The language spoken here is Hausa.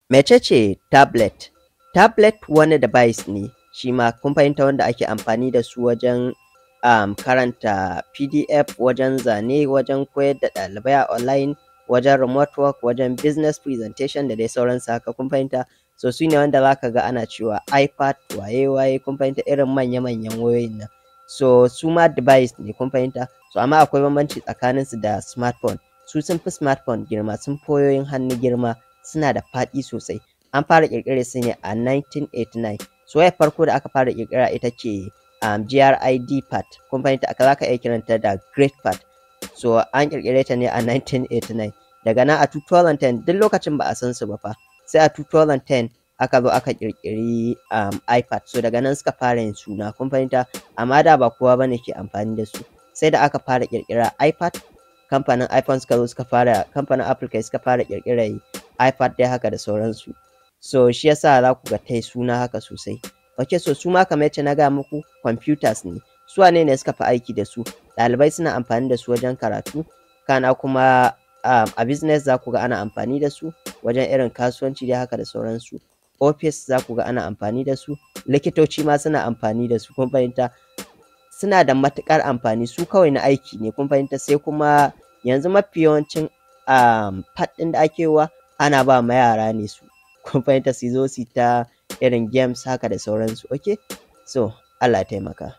Mece ce tablet? Tablet wani device ne shi ma, kun fahimta, wanda ake amfani da su wajen karanta PDF, wajen zane, wajen koyar da ɗalibai a online, wajen remote work, wajen business presentation da dai sauransu haka, kun fahimta. So su ne wanda za ka ga ana cewa iPad waye waye, kun fahimta, irin manya-manyan wayoyin nan. So su ma device ne, kun fahimta. So amma akwai bambanci tsakaninsu da smartphone. Su sun fi smartphone girma, sun fi wayoyin hannu girma, suna da faɗi sosai. An fara ƙirƙirar su ne a 1989. So wayar farko da aka fara ƙirƙira ita ce GRID Pad, kun fahimta, aka za ka iya kiranta da Great Pad. So an ƙirƙire ta ne a 1989. Daga nan a 2010, duk lokacin ba a san su ba fa, sai a 2010 aka zo aka ƙirƙiri iPad. So daga nan suka fara yin suna, kun fahimta, amma da ba kowa bane ke amfani da su. Sai da aka fara ƙirƙira iPad, kamfanin iPhone suka zo suka fara, kamfanin Apple kai suka fara ƙirƙirar iPad dai haka da sauransu. So shi yasa za ku ga tai suna haka sosai. Ok, so su ma kamar yacce na gaya muku, computers ne. Su wane ne suka fi aiki da su? Ɗalibai suna amfani da su wajen karatu, kana kuma a business za ku ga ana amfani da su wajen irin kasuwanci dai haka da sauransu. Office za ku ga ana amfani da su, likitoci ma suna amfani da su, kun fahimta. Suna da matuƙar amfani, su kawai na aiki ne, kun fahimta. Sai kuma yanzu mafi yawancin pad ɗin da ake wa ana ba ma yara ne su, kun fahimta, su zo su ta irin games haka da sauransu. Ok, so Allah ya taimaka.